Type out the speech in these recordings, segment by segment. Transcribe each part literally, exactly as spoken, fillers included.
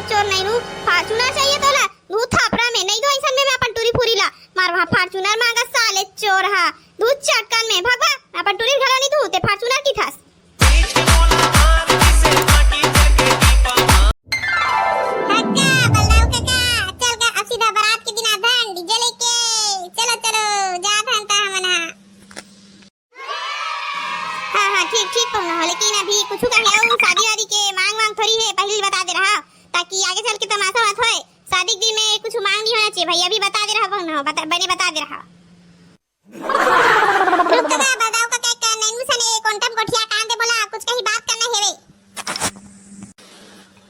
चोर नैनू, Fortuner चाहिए तोला? दू थापरा में नहीं दो, ऐसन में मैं अपन टूरी फूरी ला मारहूं। Fortuner मांगा साले चोर हा, दू चटकन में भगवा। अपन टूरी घलो नहीं दू, ते Fortuner किथस। काका, बलदाऊ काका, चल गा, अब सीधा बारात के दिन आधन DJ लेके। चलो, चलो, जा धन ता हमन हा। हाँ, हाँ, ठीक, ठीक पहुना हो, लेकिन अभी कुछ कहे अउ शादी वादी के मांग वांग थोड़ी है, पहले ही बता दे रहा, ताकि आगे चल के तमाशा मत होए। शादी के दिन में कुछ मांग नहीं होना चाहिए भाई, अभी बता दे रहा पहुना हो, बता, बने बता दे रहा। रुक तो बा, बलदाऊ काका, एक नैनू सने कोंटा म गोठिया कान दे बोला, कुछ कहीं बात करना है वे।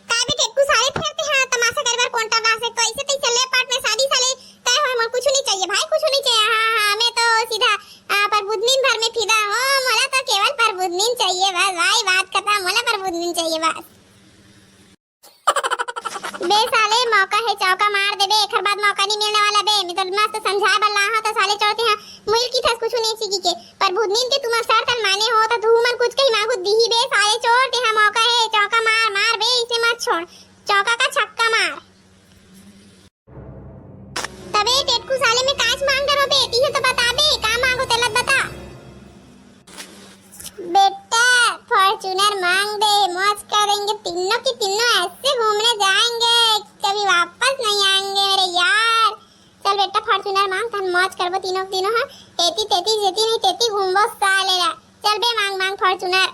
काय बे टेटकू, साले फेर ते हा तमाशा करे बर कोंटा बांसे, तो ऐसे तैसे ले पट में शादी साले तय होए, मोला कुछ नहीं चाहिए भाई, कुछ नहीं चाहिए। हाँ, हाँ, मैं तो सीधा, आ, परबुधनिन भर में फिदा हूँ, मोला तो केवल परबुधनिन चाहिए बस भाई, बात खत्म, मोला परबुधनिन चाहिए बस। बे साले, मौका है, चौका मार देबे, एखर बाद मौका नहीं मिलने वाला बे। मैं तो मस्त समझाए बर लाहा, तो साले चोर ते हा मुइल किथस कुछ नहीं सीखी के। परबुधनिन के तुमन शर्त ल माने हो, तो तुमन कुछ कहीं मांगू दिही बे, साले चोर ते हा मौका है, चौका मार, मार बे, इसे मत छोड़, चौका का छक्का मार। तबे टेटकू साले, मैं काच मांग डरो बे, तिहे तो बता बे, का मांगो तेला बता। बेटा, Fortuner मांग दे, मौज करेंगे तीनों की तीनों, ऐसे घूमने जाएंगे, कभी वापस नहीं आएंगे मेरे यार। चल बेटा, Fortuner मांग, तहन मौज करबो तीनों की तीनों, हाँ। एती तेती, जेती नहीं तेती घूमबो साले ला। चल बे, मांग, मांग Fortuner।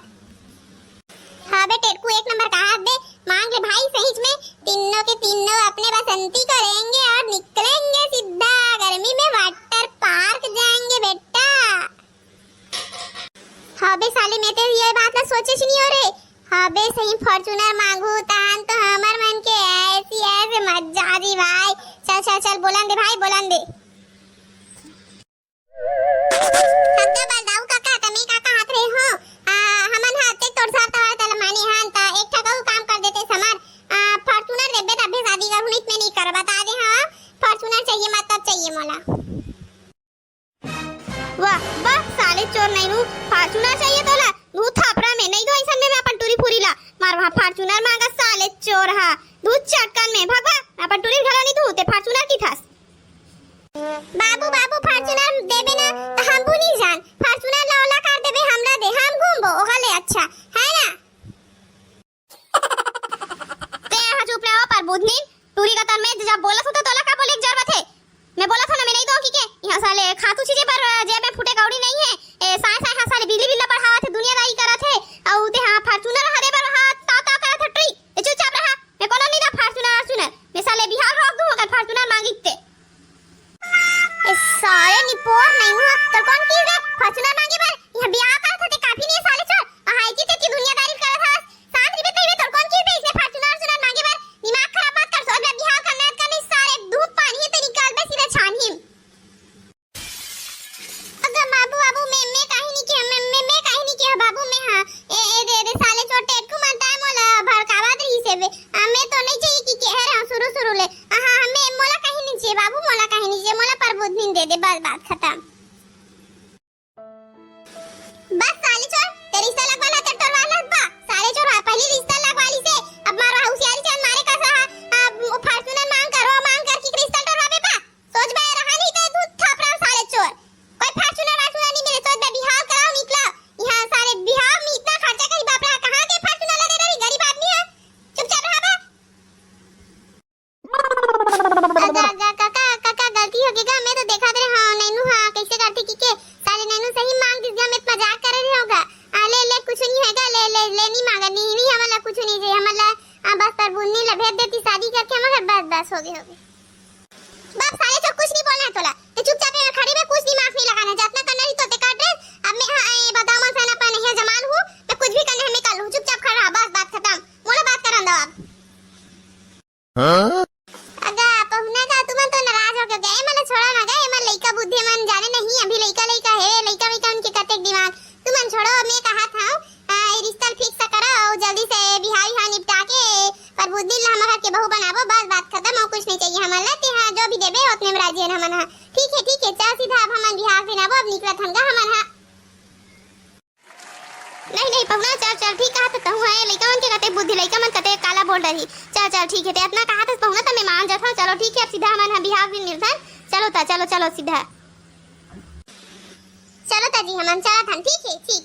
हाँ बे टेटकू, एक नंबर कहा बे, मांग ले भाई सहीच में, तीनों के तीनों अपने बसंती को लेंगे और निकलेंगे सीधा गर्मी में water park जाएंगे बेटा। हाँ बे साले, मैं तो ये बात ना सोचे ही नहीं हो रे। हाँ बे, सही Fortuner मांगू, तहन तो हमर मन के ऐसी ऐसे मजा आ जी भाई। चल, चल, चल, बोलन दे भाई, बोलन दे। काका, बलदाऊ काका, तमे का कहत रहे हो? आ, हमन हा अतेक तोर शर्त वर्त ल माने हन, त एक ठा अउ काम कर देते समर। आ, Fortuner देबे तभे शादी करहूं, नहीं त मैं नहीं कर, बता दे हाँ। Fortuner चाहिए, मतलब चाहिए मोला। वाह, वाह, साले चोर नैनू, Fortuner चाहिए तोला? दू थापरा में नहीं दो, ऐसन में मैं अपन टूरी फूरी ला मारहूं। Fortuner मांगा साले चोर हा, दू चटकन में भगवा, अपन टूरी घलो नहीं दू, ते Fortuner किथस। बाबू, बाबू, Fortuner देबे ना, त हम भी नहीं जान। Fortuner ला ओला कर देबे, हमरा दे, हम घूमबो, ओकर ले अच्छा, है ना? ते यहाँ चुप रहो, परबुधनिन, टूरी कतर में जब बोलत हो तो तोला का बोले के जरूरत है? मैं बोलत हो ना, मैं नहीं दो कि के? यहाँ साले खातू चीजे पर जेब में फूटे कौड़ी नहीं है। ए, साए साए हाँ साले बिजली बिल बढ़ावत है, दुनियादारी करत है, अउ ते हाँ Fortuner हरे बर हाँ ताव ताव करत है टूरी। ए, चुपचाप रहा, मैं कोनो नहीं दा Fortuner, Fortuner। मैं साले बिहाव रोक दूँ अगर Fortuner मांगी ते। ए साले निपोर नहीं हुआ, तो कौन की रे Fortuner मांगे बर? यहाँ बिहाव करत होते काफी नहीं है साले चोर। वहाँ एती तेती दुनियादारी करत हस। सात रुपये तइबे तोर कौन की रे इसने Fortuner, Fortuner मांगे बर? दिमाग खराब मत कर, सोच बे बिहाव करना है, करना है साले, धूप पानी है ते निकाल बे सीधा छानही। अगर बाबू, बाबू, मैं, मैं काहे नहीं किया, मैं, मैं, मैं काहे नहीं किया बाबू, मैं हाँ। ए, ए, दे, दे, साले चोर टेटकू मानता है मोला भड़कावत रही से बे। आ, मैं तो नहीं चाहिए कि कह रहा हूँ शुरू, शुरू ले। हाँ, हाँ, मैं, मोला काहे नहीं चाहिए बाबू, मोला काहे नहीं चाहिए, मोला परबुधनिन दे दे, बस बात खत्म। बस साले चोर, ते रिश्ता लगवा ला, ते टोरवा ला बा। साले चोर, हाँ, पहली रिश्ता लगवा ली से, अब मारो होशियारी चल मारे का सा, अब Fortuner मांग करो, मांग कर की रिश्ता टोरवा बे बा। सोच बे रहा नहीं ते तू थापरा साले चोर। कोई Fortuner वार्चुनर नहीं मिले, सोच बे बिहाव कराओ निकला। यहाँ साले बिहाव में इतना खर्चा करी बाप रे, कहाँ के Fortuner ले रही गरीब आदमी है। चुपचाप रहा बा। अगा, अगा, काका, काका, गलती हो गई गा, मैं तो देखा दे, हाँ, नैनू, हाँ, कैसे करते की के, साले नैनू सही मांग दिस गा, मैं तो मजाक करे रहे होगा। आ, ले, ले, कुछ नहीं होगा, ले, ले, ले, नहीं मांगा, नहीं, नहीं, हमला कुछ नहीं चाहिए, हमला, आ, बस परबुधनिन ला भेज देती शादी करके, हमला बस, बस, हो गए, हो गए। बाप साले चोर कुछ नहीं बोलना है तोला, ते चुपचाप यहाँ खड़ी बे, कुछ दिमाग नहीं लगाना, जितना करना रही तो ते कर दे। अब मैं हाँ, ए, बदामा फैन अपन यहाँ जमान हूँ, मैं कुछ भी करना है मैं कर लूँ, चुपचाप खड़ा रहा, बस बात खत्म, मोला बात करन दो अब। हाँ? अगा, पहुना का तुमन तो नाराज हो गए, ए मन छोड़ा ना गा, ए मन लइका बुद्धि मन जाने नहीं, अभी लइका लइका है, लइका वइका उनके कतेक दिमाग, तुमन छोड़ो, मैं कहा था, आ, ये रिश्ता fix करो, और जल्दी से बिहाव विहाव निपटा के परबुधनिन ला हमर घर के बहू बनाबो, बस बात खत्म, और कुछ नहीं चाहिए हमन ला। ते हाँ, जो भी देबे, उतने में राजी है हमन हा। ठीक है, ठीक है, चल सीधा अब हमन बिहाव से नाबो, अब निकलत हन गा हमन हा। नहीं, नहीं, पहुना, चल, चल, ठीक कहा त तहूँ है, लइका मन के कते बुद्धि, लइका मन कते काला बोल रही। चल, चल, ठीक है, ते अतना कहा त पहुना, त मैं मान जात हूँ। चलो, ठीक है, अब सीधा हमन ह बिहाव भी निर्धन। चलो त, चलो, चलो, सीधा। चलो त जी, हमन चलत हन, ठीक है, ठीक।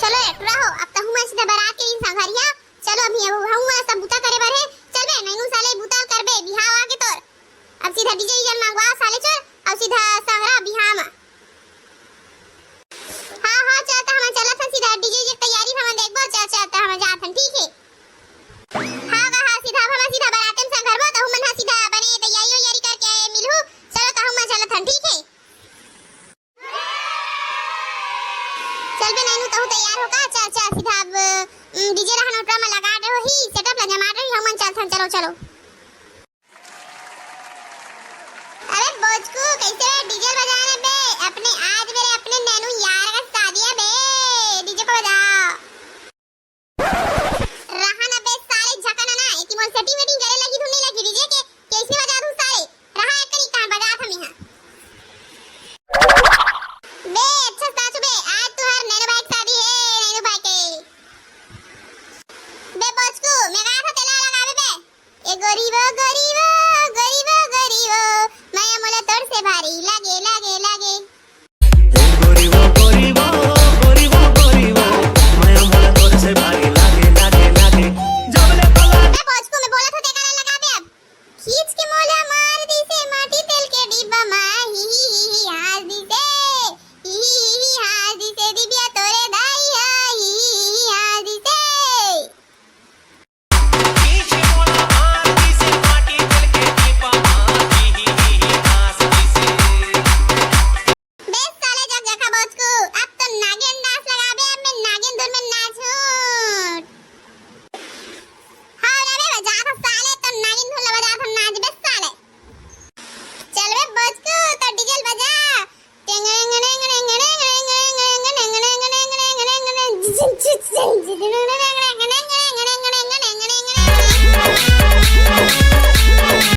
चलो, ए टुरा हो, अब तहूँ मन सीधा बरात के दिन संघरिया। चलो, अभी अब हूँ सब बुता करे बर है। चल बे, नैनू साले बुता करबे, बिहाव आगे तोर। अब सीधा डीजे वीजे मंगवा साले चल, अब सीधा संघरा बिहाव मा। हाँ, हाँ, चल त हमन चलत हन सीधा डीजे वीजे के तैयारी हमन देखबो, चल, चल त हमन जात हन, ठीक है। हाँ, गा, हाँ, सीधा अब हमन सीधा बराते में संघरबो, तहूँ मन ह सीधा बने तैयारी वैयारी करके मिलहू। चलो, तहूँ मन चलत हन, ठीक है। चल बे नैनू, तहूँ तैयार हो का? चल, चल, सीधा अब, उम, डीजे रहन ओटरा में लगा रहे हो ही, सेटअप ला जमा रहे हो, हमन चलथन, चलो, चलो। अरे बोचकू, कैसे डीजे बजा रहे बे? अपने आज मेरे अपने नैनू यार का शादी है बे, डीजे को बजाओ। रहा ना बे साले झकना ना, एती मोर सेटिंग वेटिंग करे लगी धुन नहीं लगी डीजे के, कैसे बजा दूं साले? रहा एक कनी कान बजा था मैं। बे अच्छा साचू बे, आज तुहार नैनू भाई के शादी है, नैनू भाई के। बे बोचकू, मैं कहा था तेला लगावे बे। ए गोरी वो गोरी वो